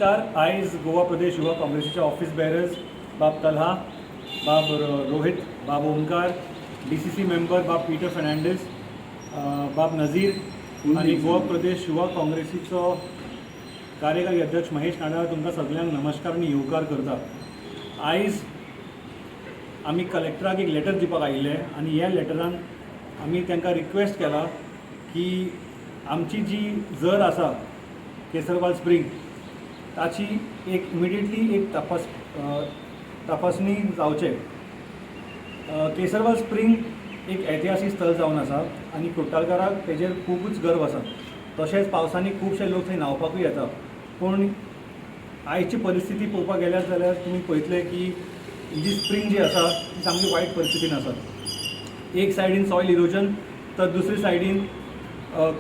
नमस्कार. आयज गोवा प्रदेश युवा काँग्रेसीचे ऑफिस बेरर्स बाब तल्हा, बाब रोहित, बाब ओंकार, डीसीसी मेंबर बाब पीटर फर्नांडीस, बाब नझीर आनी गोवा प्रदेश युवा काँग्रेसीचो कार्यकारी अध्यक्ष महेश नाडार तुमकां सगल्यांक नमस्कार आनी येवकार करता. आयज आमी कलेक्टराक एक लेटर दिवपाक आयिल्ले आनी ह्या लेटरान आमी तांकां रिक्वेस्ट केला की आमची जी जर आसा केसरवाल स्प्रींग, ताची एक इमिडिएटली एक तपासणी जावचें. केसरवाल स्प्रींग एक ऐतिहासीक स्थळ जावन आसा आनी कुडतरकाराक तेजेर खुबूच गर्व आसा. तशेंच पावसांनी खुबशे लोक थंय न्हांवपाकूय येता. पूण आयची परिस्थिती पळोवपाक गेल्यार जाल्यार तुमी पळयतले की ही जी स्प्रींग जी आसा ती सामकी वायट परिस्थितीन आसा. एक सायडीन सॉयल इरोजन तर दुसरी सायडीन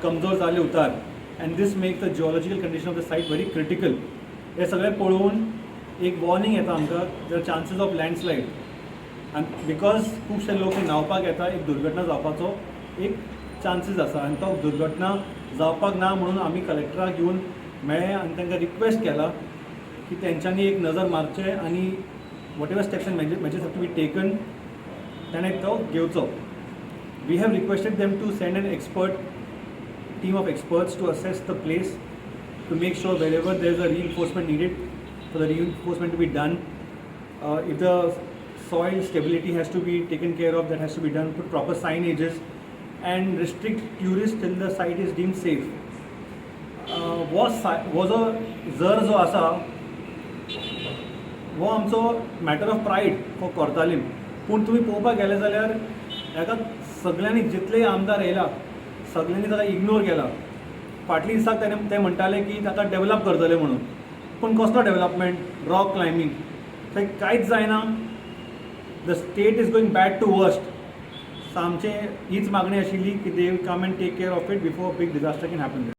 कमजोर जाल्ले उतार, and this make the geological condition of the site very critical. हें सगळें पळोवन एक वॉर्निंग येता आमकां, there chances of landslide आनी because खुबशे लोक थंय न्हांवपाक येता, एक दुर्घटना जावपाचो एक चान्सीस आसा. आनी तो दुर्घटना जावपाक ना म्हणून आमी कलेक्टराक येवन मेळ्ळे आनी तांकां रिक्वेस्ट केला की तेंच्यांनी एक नजर मारचें आनी whatever steps and measures have to be taken, ताणें तो घेवचो. We have requested them to send an expert team of experts to assess the place, to make sure wherever there is a reinforcement needed, for the reinforcement to be done. If the soil stability has to be taken care of, that has to be done. Put proper signages and restrict tourists till the site is deemed safe. हो जो जर जो आसा, हो आमचो matter of pride for Cortalim. पूण तुमी पळोवपाक गेले जाल्यार हेका सगळ्यांनी, जितलेय आमदार येयला, सगळ्यांनी ताका इग्नोर केला. फाटल्या दिसाक तेणे ते म्हणटाले की ताका डेवलप करतले म्हणून, पूण कसलो डेवलपमेंट? रॉक क्लायबींग, थंय कांयच जायना. The state is going bad to worst. So आमचें हीच मागणी आशिल्ली की they come and take care of it before big disaster can happen.